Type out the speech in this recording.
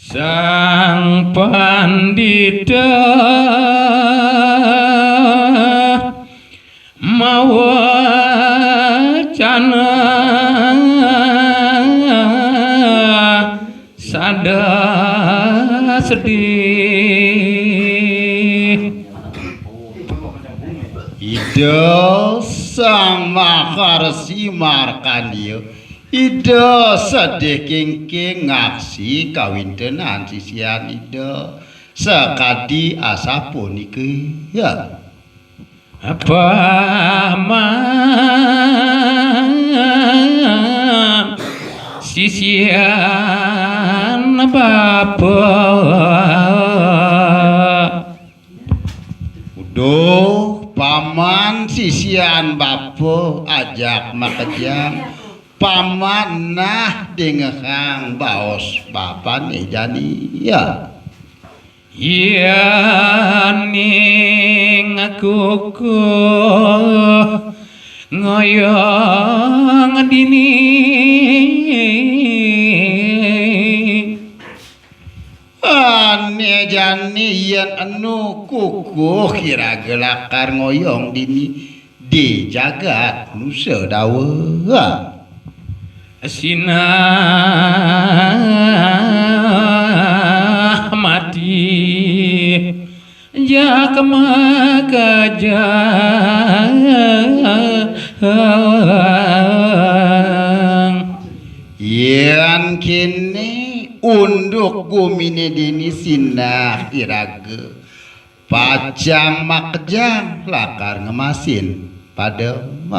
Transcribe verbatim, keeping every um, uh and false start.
Sang Pandita mawacana sada sedih. Ida Sang Maharsi Markandeya, Ida sedih kengkeng ngaksi kawintenan sisian Ida sakadi asapunika. Ya. Paman sisian bapa. Uduh, paman sisian bapa ajak makejang. Paman nah dingehang baos bapané jani. Ya. Yaning kukuh ngoyong dini. Ané jani yén enu kukuh iraga lakar ngoyong dini di jagat Nusa Dawa. Sinah mati jak makejang. Yén kéné unduk guminé dini sinah iraga pacang makejang lakar ngemasin padem.